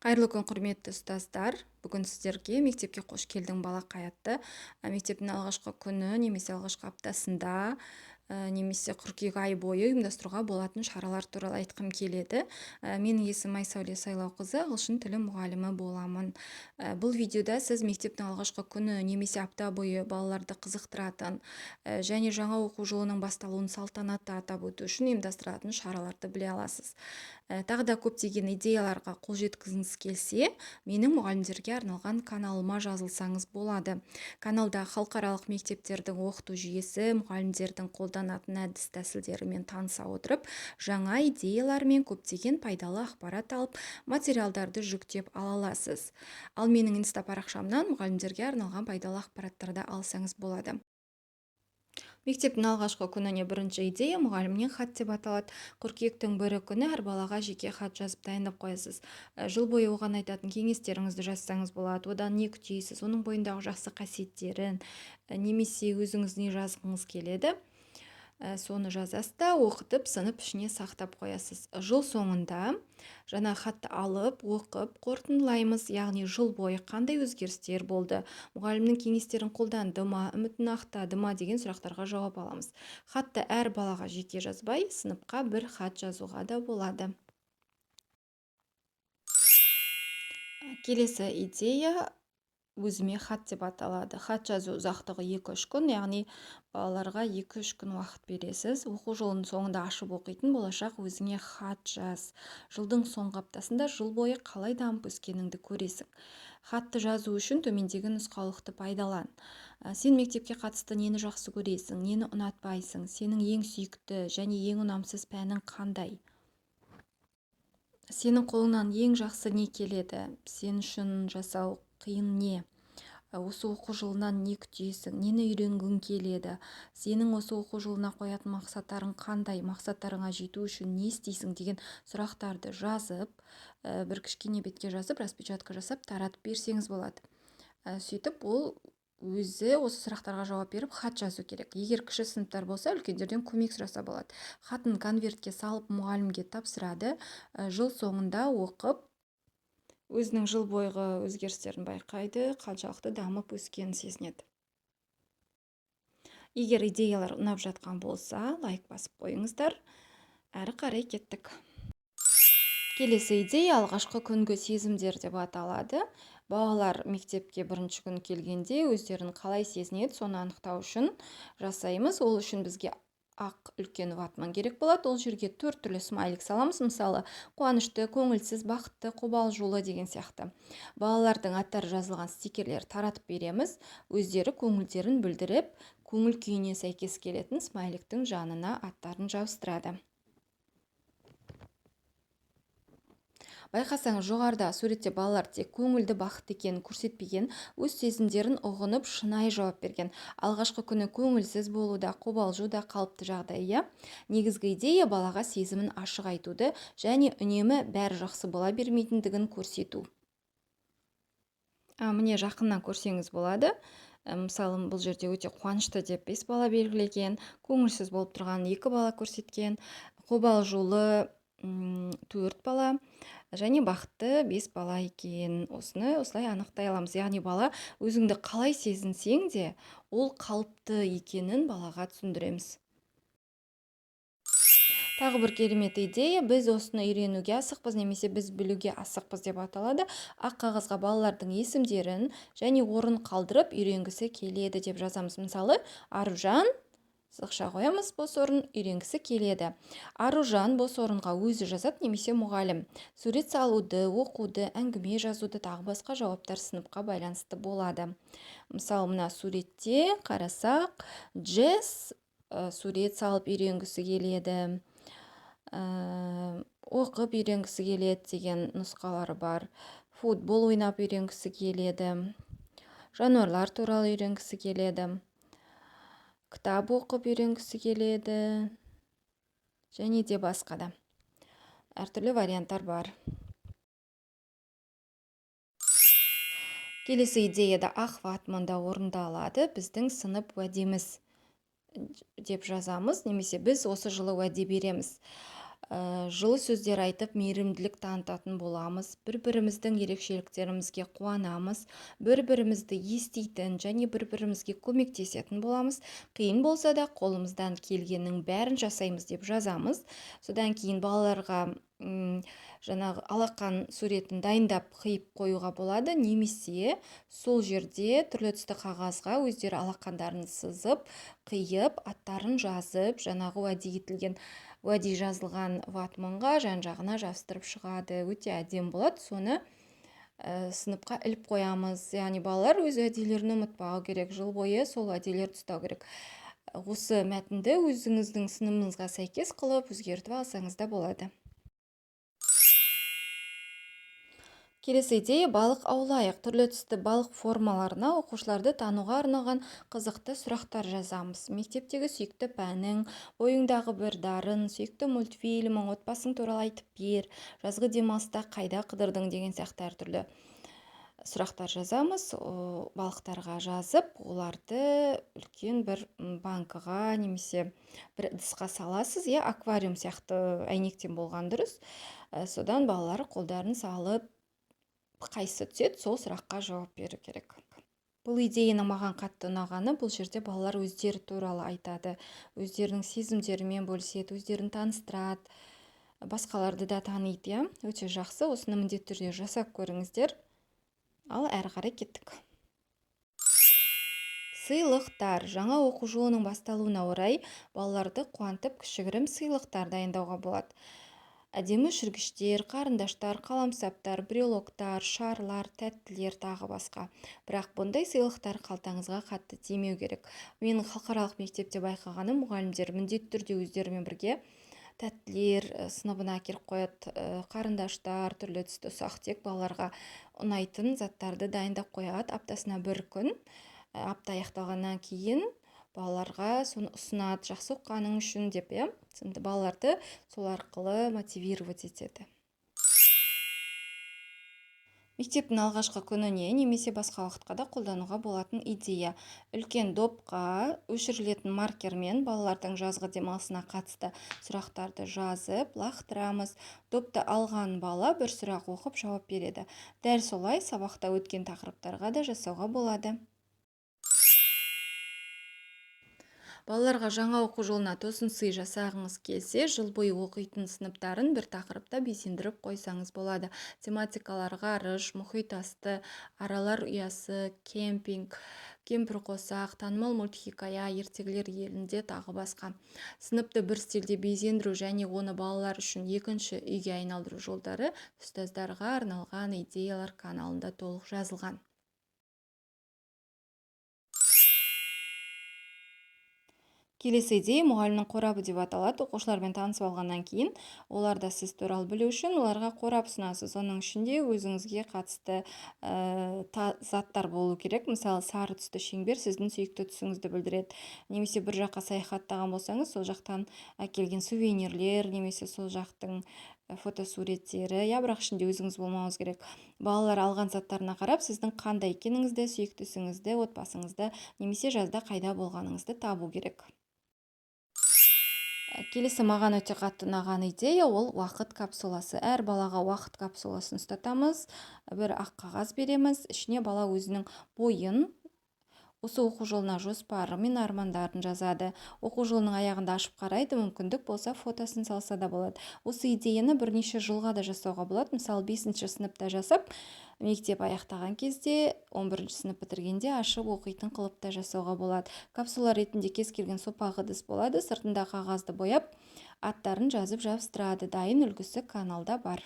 Қайырлы күн, құрметті ұстаздар! Бүгін сіздерге «Мектепке қош келдің, балақай» атты мектептің алғашқы күні немесе алғашқы аптасында, немесе қыркүйек айы бойы ұйымдастыруға болатын шаралар туралы айтқым келеді. Менің есімім Айсәуле Сайлауқызы, ағылшын тілі мұғалімі боламын. Бұл видеода сіз мектептің алғашқы күні немесе апта бойы балаларды қызықтыратын және жаңа оқу жылының басталуын салтанатты атап өту үшін ұйымдастыратын шараларды біле аласыз. Тағы да көптеген идеяларға қол жеткізгіңіз келсе, менің мұғалімдерге арналған каналыма жазылсаңыз болады. Каналда халықаралық мектептердің оқыту жүйесі, мұғалімдердің қолданатын әдіс тәсілдерімен таныса отырып, жаңа идеялар мен көптеген пайдалы ақпарат алып, материалдарды жүктеп ала аласыз. Ал менің инста парақшамнан мұғалімдерге арналған пайдалы ақпараттарды алсаңыз болады. Мектептің алғашқы күніне бірінші идея «Мұғалімнен хат» деп аталады. Қыркүйектің 1 күні әр балаға жеке хат жазып дайындап қоясыз. Жыл бойы оған айтатын кеңестеріңізді жазсаңыз болады. Одан не күтесіз, оның бойындағы жақсы қасиеттерін, немесе өзіңіз не жазғыңыз келеді, соны жазасыз да, оқытып, сынып ішіне сақтап қоясыз. Жыл соңында жаңа хатты алып, оқып, қорытындылаймыз, яғни жыл бойы қандай өзгерістер болды, мұғалімнің кеңестерін қолданды ма, үмітін ақтады ма деген сұрақтарға жауап аламыз. Хатты әр балаға жеке жазбай, сыныпқа бір хат жазуға да болады. Келесі идея «Өзіме хат» деп аталады. Хат жазу ұзақтығы 2-3 күн, яғни балаларға 2-3 күн уақыт бересіз. Оқу жылының соңында ашып оқитын болашақ өзіңе хат жаз. Жылдың соңғы аптасында жыл бойы қалай дамып өскеніңді көресің. Хатты жазу үшін төмендегі нұсқаулықты пайдалан. Сен мектепке қатысты нені жақсы көресің, нені ұнатпайсың, сенің ең сүйікті және ең ұнамсыз пәнің қандай? Сенің қолыңнан ең жақсы не келеді? Сен үшін жасау қиын не? Осы оқу жылынан не күтесің, нені үйренгің келеді, сенің осы оқу жылына қоятын мақсаттарың қандай, мақсаттарыңа жету үшін не істейсің деген сұрақтарды жазып, бір кішкене бетке жазып, распечатка жасап, таратып берсеңіз болады. Сөйтіп ол өзі осы сұрақтарға жауап беріп хат жазу керек. Егер кіші сыныптар болса, үлкендерден көмек сұраса болады. Хатын конвертке салып мұғалімге тапсырады. Жыл соңында оқып, өзінің жыл бойғы өзгерістерін байқайды, қаншалықты дамып өскенін сезінеді. Егер идеялар ұнап жатқан болса, лайк басып қойыңыздар. Әрі қарай кеттік. Келесі идея «Алғашқы күнгі сезімдер» деп аталады. Балалар мектепке бірінші күн келгенде өздерін қалай сезінеді, соны анықтау үшін жасаймыз. Ол үшін бізге ақ үлкен ватман керек болады. Ол жерге төрт түрлі смайлик саламыз. Мысалы, қуанышты, көңілсіз, бақытты, қобалжулы деген сияқты. Балалардың аттары жазылған стикерлер таратып береміз. Өздері көңілдерін білдіріп, көңіл күйіне сәйкес келетін смайликтің жанына аттарын жабыстырады. Байқасаңыз, жоғарыда суретте балалар тек көңілді, бақытты екенін көрсетпеген, өз сезімдерін ұғынып, шынайы жауап берген. Алғашқы күні көңілсіз болу да, қобалжу да қалыпты жағдай, иә? Негізгі идея балаға сезімін ашық айтуды және үнемі бәрі жақсы бола бермейтіндігін көрсету. Міне, жақыннан көрсеңіз болады. Мысалы, бұл жерде өте қуанышты деп 5 бала белгілеген, көңілсіз болып тұрған 2 бала көрсеткен, қобалжулы 4 бала және бақытты 5 бала екен. Осыны осылай анықтай аламыз. Яғни бала өзіңді қалай сезінсең де, ол қалыпты екенін балаға түсіндіреміз. Тағы бір керемет идея «Біз осыны үйренуге асықпыз» немесе «Біз білуге асықпыз» деп аталады. Ақ қағазға балалардың есімдерін және орын қалдырып, үйренгісі келеді деп жазамыз. Мысалы, Аружан, сызықша қоямыз, бос орын, үйренгісі келеді. Аружан бос орынға өзі жазады немесе мұғалім. Сурет салуды, оқуды, әңгіме жазуды, тағы басқа жауаптар сыныпқа байланысты болады. Мысалы, мына суретте қарасақ, Джесс сурет салып үйренгісі келеді, оқып үйренгісі келеді деген нұсқалары бар. Футбол ойнап үйренгісі келеді, жануарлар туралы үйренгісі келеді, кітап оқып үйренгісі келеді және де басқа да әртүрлі варианттар бар. Келесі идеяда ақ ватманда орындалады. Біздің сынып уәдеміз деп жазамыз немесе біз осы жылы уәде береміз. Жылы сөздер айтып, мейірімділік танытатын боламыз, бір-біріміздің ерекшеліктерімізге қуанамыз, бір-бірімізді еститін және бір-бірімізге көмектесетін боламыз. Қиын болса да қолымыздан келгеннің бәрін жасаймыз деп жазамыз. Содан кейін балаларға жаңағы алақан суретін дайындап қиып қоюға болады, немесе сол жерде түрлі түсті қағазға өздері алақандарын сызып, қиып, аттарын жазып, жаңағы уәде етілген, уәде жазылған ватманға жан-жағына жабыстырып шығады. Өте әдемі болады. Соны сыныпқа іліп қоямыз. Яғни балалар өз уәделерін ұмытпау керек, жыл бойы сол уәделерді ұстау керек. Осы мәтінді өзіңіздің сыныбыңызға сәйкес қылып өзгертіп алсаңыз да болады. Келесі идея балық аулайық. Түрлі түсті балық формаларына оқушыларды тануға арналған қызықты сұрақтар жазамыз. Мектептегі сүйікті пәнің, бойыңдағы бір дарын, сүйікті мультфильмің, отбасың туралы айтып бер, жазғы демалыста қайда қыдырдың деген сияқты әртүрлі сұрақтар жазамыз. Балықтарға жазып, оларды үлкен бір банкаға немесе бір ыдысқа саласыз, иә, аквариум сияқты әйнектен болған дұрыс. Содан балалар қолдарын салып, қайсы түседі, сол сұраққа жауап беру керек. Бұл идеяның маған қатты ұнағаны, бұл жерде балалар өздері туралы айтады, өздерінің сезімдерімен бөліседі, өздерін таныстырады, басқаларды да таниды, иә. Өте жақсы, осыны міндетті түрде жасап көріңіздер. Ал әрі қарай кеттік. Сыйлықтар. Жаңа оқу жылының басталуына орай балаларды қуантып кішігірім сыйлықтар дайындауға болады. Әдемі өшіргіштер, қарындаштар, қаламсаптар, брелоктар, шарлар, тәттілер тағы басқа. Бірақ бұндай сыйлықтар қалтаңызға қатты тимеу керек. Менің халықаралық мектепте байқағаным, мұғалімдер міндетті түрде өздерімен бірге тәттілер сыныбына әкеліп қояды, қарындаштар, түрлі түсті ұсақ-түйек балаларға ұнайтын заттарды дайындап қояды. Аптасына бір күн, апта аяқталғаннан кейін балаларға соны ұсынады, жақсы оқығаның үшін деп, иә. Сонда балаларды сол арқылы мотивировать етеді. Мектептің алғашқы күніне немесе басқа уақытқа да қолдануға болатын идея. Үлкен допқа өшірілетін маркермен балалардың жазғы демалысына қатысты сұрақтарды жазып, лақтырамыз. Допты алған бала бір сұрақ оқып жауап береді. Дәл солай сабақта өткен тақырыптарға да жасауға болады. Балаларға жаңа оқу жылына тосын сый жасағыңыз келсе, жыл бойы оқитын сыныптарын бір тақырыпта безендіріп қойсаңыз болады. Тематикалар ғарыш, мұхит асты, аралар ұясы, кемпинг, кемпірқосақ, танымал мультхикая, ертегілер елінде тағы басқа. Сыныпты бір стильде безендіру және оны балалар үшін екінші үйге айналдыру жолдары ұстаздарға арналған идеялар каналында толық жазылған. Келесі идея мұғалімнің қорабы деп аталады. Оқушылармен танысып алғаннан кейін олар да сіз туралы білу үшін оларға қорап ұсынасыз. Оның ішінде өзіңізге қатысты заттар болу керек. Мысалы, сары түсті шеңбер сіздің сүйікті түсіңізді білдіреді. Немесе бір жаққа саяхаттаған болсаңыз, сол жақтан әкелген сувенирлер, немесе сол жақтың фотосуреттері, я бірақ ішінде өзіңіз болмауыңыз керек. Балалар алған заттарына қарап, сіздің қандай екеніңізді, сүйікті ісіңізді, отбасыңызды, немесе жазда қайда болғаныңызды табу керек. Келесі маған өте қатты ұнаған идея ол уақыт капсуласы. Әр балаға уақыт капсуласын ұстатамыз, бір ақ қағаз береміз, ішіне бала өзінің бойын, осы оқу жылына жоспары мен армандарын жазады. Оқу жылының аяғында ашып қарайды, мүмкіндік болса фотосын салса да болады. Осы идеяны бірнеше жылға да жасауға болады. Мысалы, 5-ші сыныпта жасап, мектеп аяқтаған кезде, 11-ші сынып бітіргенде ашып оқитын қылып та жасауға болады. Капсула ретінде кез келген сопақ ыдыс болады, сыртында қағазды бояп, аттарын жазып жабыстырады. Дайын үлгісі каналда бар.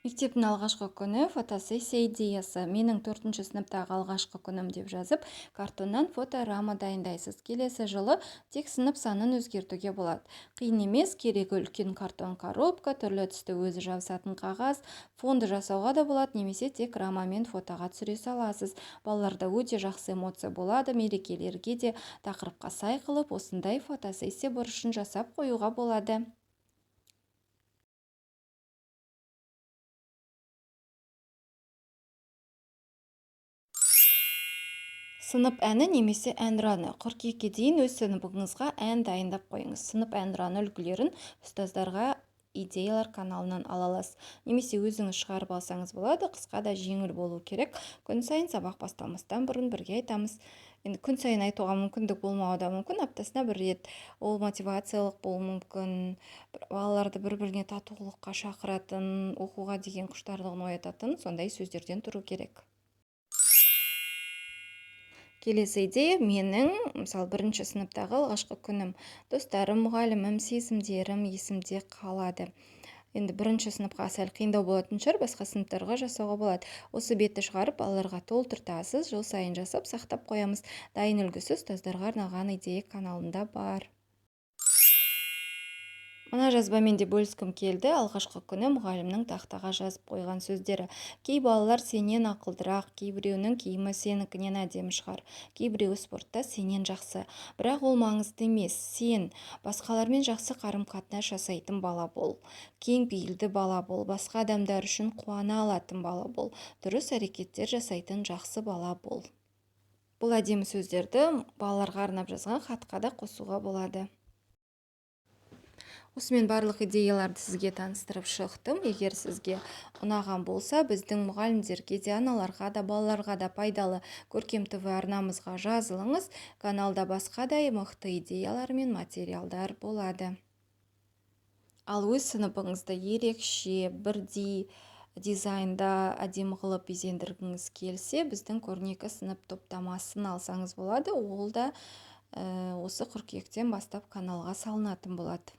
Мектептің алғашқы күні фотосессия идеясы. Менің 4-ші сыныптағы алғашқы күнім деп жазып, картоннан фоторама дайындайсыз. Келесі жылы тек сынып санын өзгертуге болады. Қиын емес, керегі үлкен картон коробка, түрлі түсті өзі жабысатын қағаз, фонды жасауға да болады, немесе тек рамамен фотоға түсіре саласыз. Балаларда өте жақсы эмоция болады, мерекелерге де тақырыпқа сай қылып, осындай фотосессия бұрышын жасап қоюға болады. Сынып әні немесе әнұраны. Қыркүйекке дейін өз сыныбыңызға ән дайындап қойыңыз. Сынып әнұраны үлгілерін ұстаздарға идеялар каналынан ала аласыз немесе өзіңіз шығарып алсаңыз болады. Қысқа да жеңіл болу керек. Күн сайын сабақ басталмастан бұрын бірге айтамыз. Енді күн сайын айтуға мүмкіндік болмауы да мүмкін, аптасына бір рет. Ол мотивациялық болуы мүмкін, балаларды бір-біріне татулыққа шақыратын, оқуға деген құштарлығын оятатын сондай сөздерден тұру керек. Келесі идея менің, мысалы, бірінші сыныптағы алғашқы күнім. Достарым, мұғалімім, сезімдерім есімде қалады. Енді бірінші сыныпқа сәл қиындау болатын шығар, басқа сыныптарға жасауға болады. Осы бетті шығарып, балаларға толтыртасыз, жыл сайын жасап, сақтап қоямыз. Дайын үлгісі ұстаздарға арналған идея каналында бар. Мына жазбамен де бөліскім келді. Алғашқы күні мұғалімнің тақтаға жазып қойған сөздері. Кей балалар сенен ақылдырақ, кейбіреуінің киімі сенікінен әдемі шығар, кейбіреуі спортта сенен жақсы. Бірақ ол маңызды емес. Сен басқалармен жақсы қарым-қатынас жасайтын бала бол. Кең пейілді бала бол, басқа адамдар үшін қуана алатын бала бол, дұрыс әрекеттер жасайтын жақсы бала бол. Бұл әдемі сөздерді балаларға арнап жазған хатқа да қосуға болады. Осымен барлық идеяларды сізге таныстырып шықтым. Егер сізге ұнаған болса, біздің мұғалімдерге де, аналарға да, балаларға да пайдалы Көркем ТВ арнамызға жазылыңыз. Каналда басқа да мықты идеялар мен материалдар болады. Ал өз сыныбыңызды ерекше, бірдей дизайнда әдемі қылып безендіргіңіз келсе, біздің көрнекі сынып топтамасын алсаңыз болады. Ол да осы қыркүйектен бастап каналға салынатын болады.